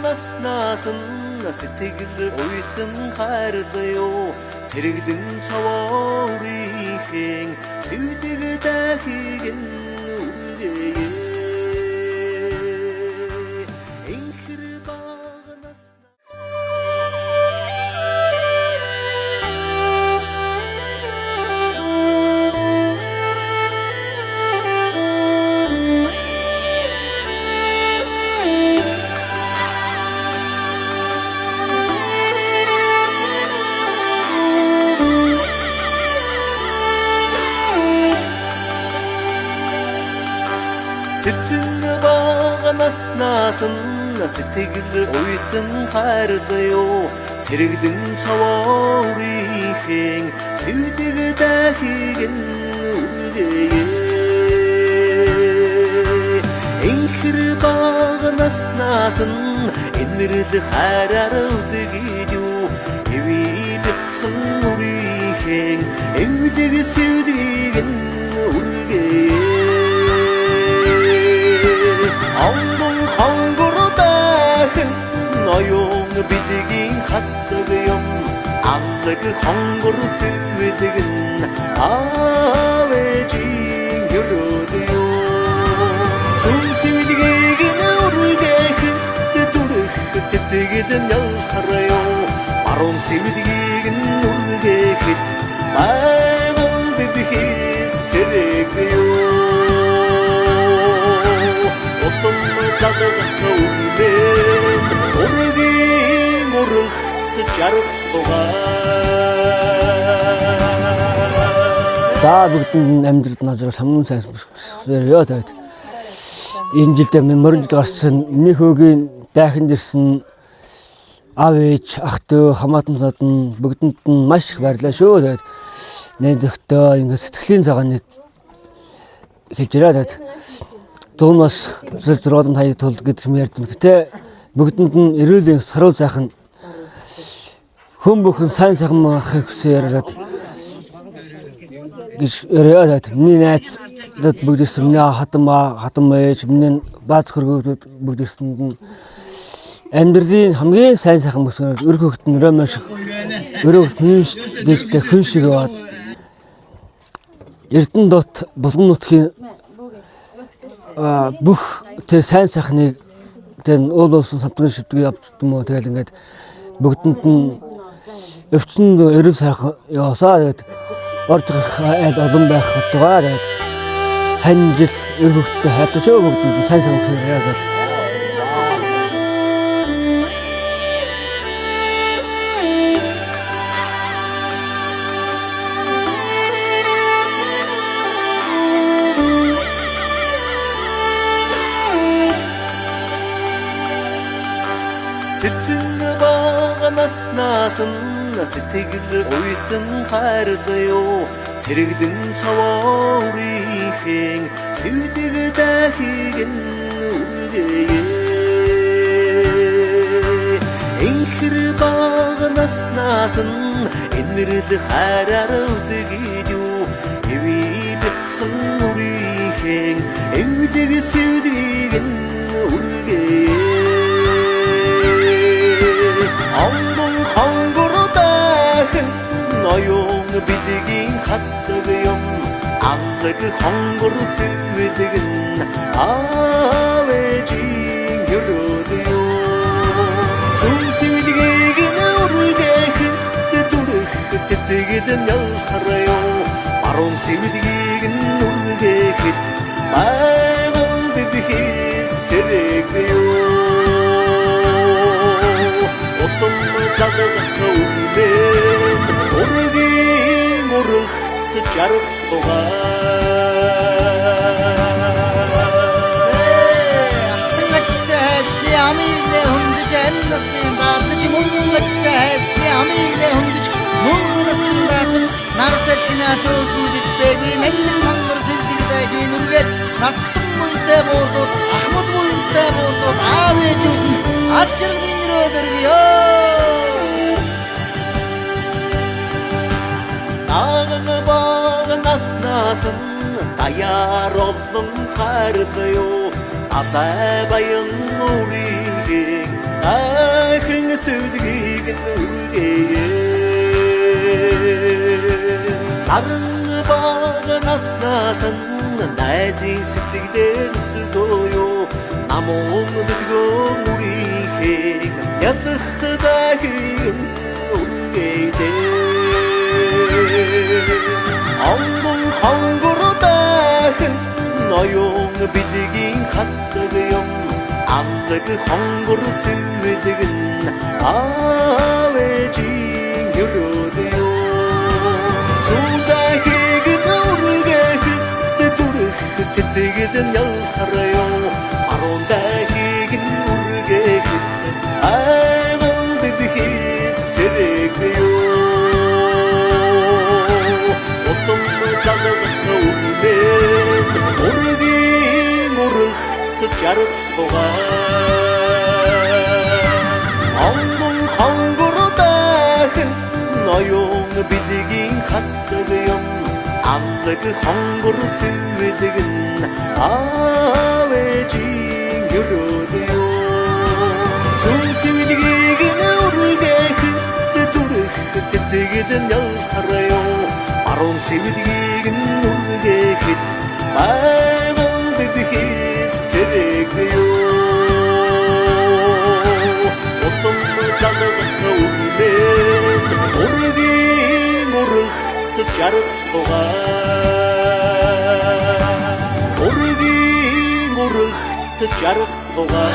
наснаас нь сэтгэл уйсан хайрлаа сэргэлэн цовоорийнхэн сэвдэг дахийг нь үргээе. Энхэр баг наснаа. Сэцэн баг наснаас нь сэтгэл уйсан хайрлаа сэргэлэн цовоорийнхэн сэвдэг дахийг нь үргээе. Энхэр баг наснаас нь энэрл хайраар үлгээд юу эви бяцхан үрийнхэн эвлэг сэвдгийг нь үргээе. Онгон хонгор дахин ноён бэлгийн хатдаг юм аллаг хонгор сэвдэг нь аав ээжийн өрөөд юу зүм сэвдгийг нь үргээхэд зүрх сэтгэл нь ялхараа баруун сэвдгийг нь үргээхэд байгаль дэлхий сэрэг юу утам залгах үрмэн ургийн урагт жаргах. За бүгдэнд амьдрал назар самун сайн ёо тавьд. Энэ жилдээ минь морин жил гарсан. Миний хөөгийн дайханд ирсэн аав ээж, ах дүү, хамаатан садан бүгдэнд нь маш их баярлалаа шүү. Тэгээд найз нөхдөд ингээд сэтгэлийн цагааныг хэлж ирээ. Тэгээд 100-аас 6 таяг тул гэдэг юм ярьдаг. Гэтэ бүгдэнд нь эрүүл саруул сайхан хүн бүхэн сайн сайхан байхыг хүсэн яриад гэж яриад миний найзууд бүгд ирсэн. Миний хатан ба хатан ээж, миний бааз хөргүүд бүгд ирсэнд нь амьдралын хамгийн сайн сайхан бүсгэр өрх хөгт нь ромын шиг өрөө хүн дээжтэй хүн шиг яваад Эрдэнэ дот булган нутгийн бүх тэр сайн сайхныг тэр уул уусан самтгын шивдэг явдсан юм уу тэгэл ингээд бүгдэнд нь өвчтөнд эрүүл сайхан яваасаа тэгээд орж гарах айл олон байх болтугай тэгээд хань жил эр хөвгттэй хайртай шүү бүгдэнд нь сайн сайхан хүсээрэй гэл. Сэцэн баг наснаас нь сэтгэл уйсан хайрлаа сэргэлэн цовоорийнхэн сэвдэг дахийг нь үргээе. Энхэр баг наснаас нь энэрл хайраар үлгээд юу эви бяцхан үрийнхэн эвлэг сэвдгийг нь үргээе. Онгон хонгор дахин ноён бэлгийн хатдаг юм аллаг хонгор сэвдэг нь аав ээжийн өрөөд юу зүм сэвдгийг нь үргээхэд зүрх сэтгэл нь ялхараа баруун сэвдгийг нь үргээхэд байгаль дэлхий сэрэг юу утам залгах үрмэн ургийн урагт жаргах Алтан ажтай хайшны амийг нэ хөндөж амь насын даатгаж мөнгөн ажтай хайшны амийг нэ хөндөж мөнгө насын даатгаж нар салхинаас өөр зүйлд бэдий нандин мангар сэвдэг дайгийн үргээд настан буянтай буурдууд ахмад буянтай буурдууд аав ээжүүд нь ад жаргалын өрөө өргөё. Нааган баг наснаас нь даяар олон хайрлаа юу далай баян үрийн сэвлэгийг нь үргээе. Наран баг наснаас нь найзын сэтгэлээр өсгөө юу, намун дэлгөө мөрийнхээ ядах дахин үргээе. Онгон хонгор дахин ноён бэлгийн хатдаг юм, алдаг хонгор сэвлэг нь аав ээжийн өрөөд юу. Зүгдахийг нүргэхэд зүрх сэтгэл нь ялхар юу, баруун дахийг нүргэхэд айгал дэлхий сэрэг юу. Утам залгах үрмэн ургийн урагт жаргах тугай. Онгон хонгор дахин ноён бэлгийн хатдаг юм, алдаг хонгор сэвлэг нь аав ээжийн өрөөд юу. Зүн сэвлэгийг нь үргээхэд зүрх сэтгэл нь ялхар юу, баруун сэвлэгийг нь үргээхэд байгаль дэлхий сэрэг юу. Утам залгах үрмэн ургийн урагт жаргах тугай. Ургийн урагт жаргах тугай.